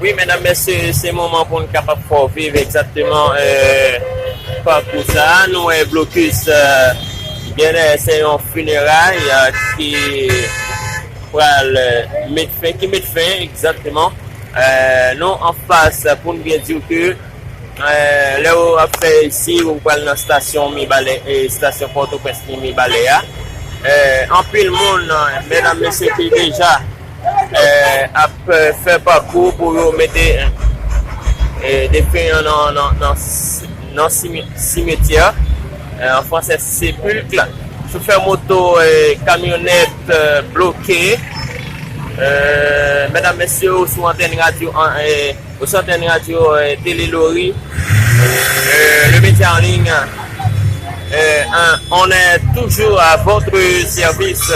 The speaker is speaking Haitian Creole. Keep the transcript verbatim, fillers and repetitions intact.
Wi, medam, mesye, se moman pou n kapab fè w viv egzakteman, euh, pakou sa a. Nou wè blokis, euh, gen, euh, se yon fineray, euh, ki pral, euh, met fen, ki met fen egzakteman. Euh, nou anfas, pou n byen di w ke, euh, lè w ap fè isi, ou pral nan stasyon Mibalè, e stasyon Pòtoprens ni Mibalè a. Euh, anpil moun, euh, medam, mesye, ki deja, euh, ap, euh, fè pakou pou yo mete, euh, defen an nan, nan, nan, nan simi-, simityè. Euh, an fransè, sépulcre. Chofè moto, euh, kamyonèt, euh, bloke. Euh, medam, mesye, ou sou antèn radyo, an, euh, ou sou antèn radyo, euh, Télé Lori. Euh, le média en ligne, euh, un, on est toujours à votre service.